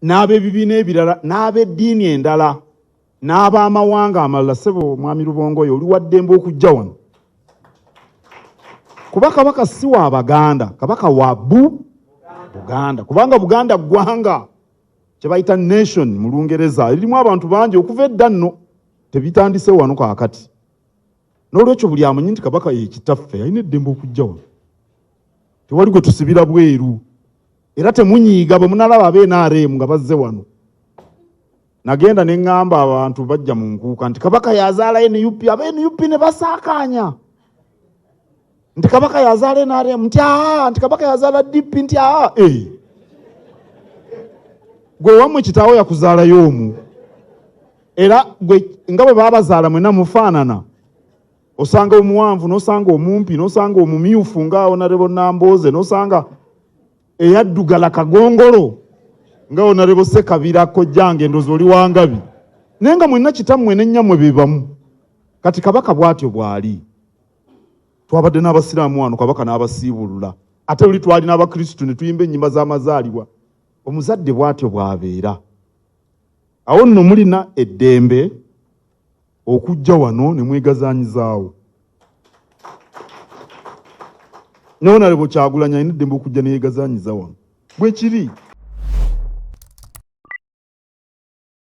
N'ab'ebibiina ebirala n'ab'eddiini endala n'ab'amawanga amalala. Ssebo Mwami Rubongoya, oli wa ddembe okujja wano, kuba Kabaka si wa Baganda, Kabaka wa Buganda, kubanga Buganda ggwanga, kye bayita nation mu Lungereza, eririmu abantu bangi okuva edda nno, tebitandise wano kaakati. N'olwekyo buli amanyi nti Kabaka ye kitaffe alina eddembe okujja wano, tewali gwe tusibira bweru. Era temunyiiga bwe munalaba aba NRM nga bazze wano. Nagenda ne ŋŋamba abantu bajja mu nkuuka nti Kabaka yazaala NUP, aba NUP ne basaakaanya nti Kabaka yazaala NRM, nti aa, nti Kabaka yazaala DP, nti aa. Gwe wammwe kitaawo yakuzaalayo omu, era gwe nga bwe babazaala mwenna mufaanana. Osanga omuwanvu, n'osanga omumpi, n'osanga omumyufu nga Honorable Nambooze, n'osanga eyaddugala kagongolo nga Honorable Sekabira kojjange, ndowooza oli wangabi, naye nga mwenna kitammwe n'ennyammwe be bamu. Kati Kabaka bw'atyo bw'ali. Twabadde n'Abasiraamu wano, Kabaka n'abasiibulula. Ate luli twali n'Abakristu ne tuyimba ennyimba z'amazaalibwa. Omuzadde bw'atyo bw'abeera. Awo nno mulina eddembe okujja wano ne mwegazaanyizaawo. Ne Honorable Kyagulanyi alina eddembe okujja ne yeegazaanyiza wano. Bwe kiri.